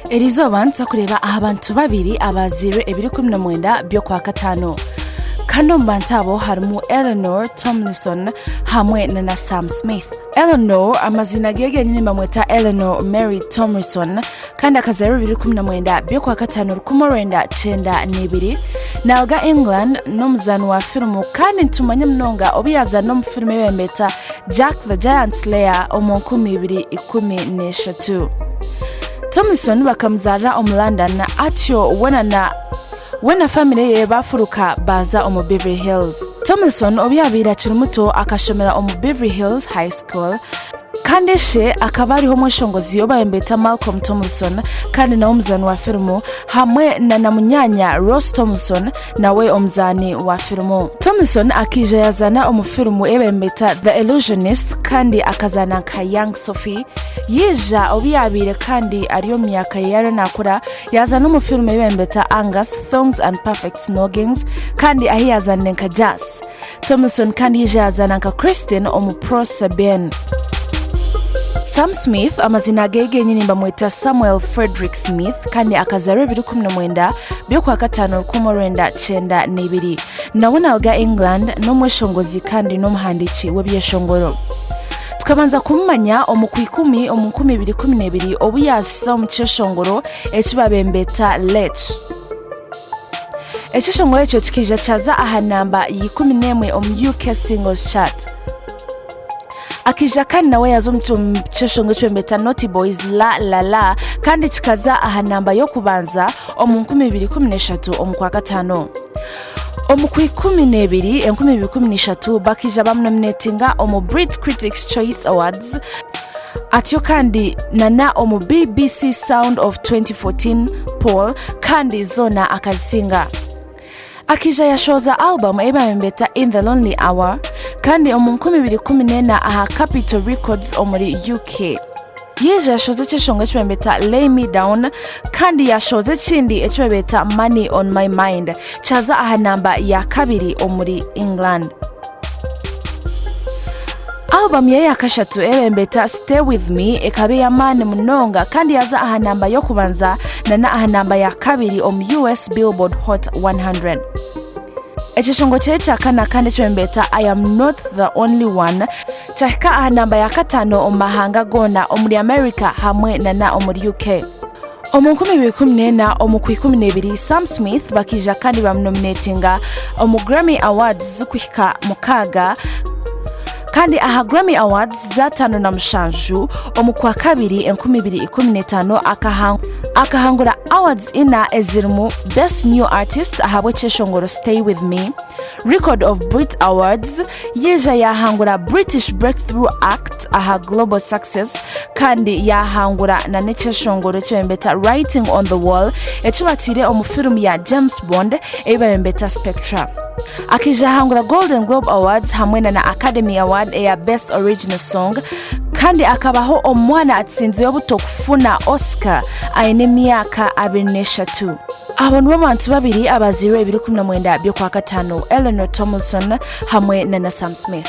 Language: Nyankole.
Eriizooba nituza kureeba aha bantu babiri abaazairwe ebiro 19 by'Okwakataano. Kandi omu bantu abo harimu Eleanor Tomlinson hamwe na Sam Smith. Eleanor amaziina ge genyini nibamweta Eleanor Mary Tomlinson kandi akazaarwa ebiro 19 by'Okwakataano 1992 naaruga England n'omuzaani wa firimu kandi nitumanya munonga obu yaazaana omu firimu ei bamweta Jack the Giant Slayer omu 2013. Tomlinson bakamuzaarira omu London atyo weena na we na famire ye baafuruka baaza omu Beverly Hills. Tomlinson obu yaabaire akiri muto akashomera omu Beverly Hills High School kandi ishe akaba ariho omweshongozi ou baabeeta Malcolm Tomlinson kandi nawe omuzaani wa firimu hamwe na na munyaanya Ross Tomlinson nawe omuzaani wa firimu. Tomlinson akaija yaazaana omu firimu ei baabeeta The Illusionist kandi akazaana nka Young Sophie. Yaija obu yaabaire kandi ari omu myaka ye ariyo naakura yaazaana omu firimu ei baabeeta Angus, Thongs and Perfect Snoggings kandi ahu yaazaanire nka Jas. Tomlinson kandi yaija yaazaana nka Kristen omu Pro Sabine. Sam Smith amaziina ge genyini nibamweta Samuel Frederick Smith kandi akazaarwa ebiro 19 by'Okwakataano 1992. Nawe naaruga England, n'omweshongozi kandi n'omuhandiiki w'ebyeshongoro. Tukabanza kumumanya omu Kwikumi omu 2012 obu yaasisa omu kyeshongoro eki babembeeta Lech. Ekyeshongoro ekyo kikaija kyaza aha namba ya 11 omu UK Singles Chart. Akaija kandi nawe yaaza omu kyeshongoro eki bembeeta Naughty Boys La La La kandi kikaza aha namba y'okubanza omu 2013 omu Kwakataano. Omu Kwikumi n'ebiri 2013 bakaija bamunominetinga omu Brit Critics Choice Awards atyo kandi nana omu BBC Sound of 2014 poll kandi zoona akazisinga. Akaija yashohoza album ei bamweta In the Lonely Hour kandi omu 2014 aha Capitol Records omuri UK. Yaija yashohoza ekyeshongoro eki bamweta Lay Me Down kandi yashohoza ekindi eki babeeta Money on My Mind kyaza aha namba ya kabiri omuri England. Album ye yakashatu ebembeta Stay With Me ekaba ey'amaani munonga kandi yaza aha namba y'okubanza nana aha namba ya kabiri omu US Billboard Hot 100. Ekyeshongo kye kyakana kandi ekibembeta I Am Not The Only One kyahika aha namba ya kataano omu mahanga goona omuri America hamwe nana omuri UK. Omu 2014 omu Kwikumi-n'ebiri, Sam Smith bakaija kandi bamunominetinga omu Grammy Awards zikuhika mukaaga kandi aha Grammy Awards z'ataano na mushanju omu Kwakabiri 2015 akahangura awards ina ezirimu Best New Artist ahabw'ekyeshongoro Stay With Me, Record of Brit Awards, yaija yaahangura British Breakthrough Act aha Global Success kandi yaahangura na n'ekyeshongoro eki bamweta Writing on the Wall eki bataire omu firimu ya James Bond ei bamweta Spectre. Akaija ahangura Golden Globe Awards hamwe na na Academy Award eya Best Original Song kandi akabaho omwana atsinzireho buto kufuna Oscar aine emyaka 23. Abo nibo bantu babiri abazairwe ebiro 19 by'Okwakataano, Eleanor Tomlinson hamwe na na Sam Smith.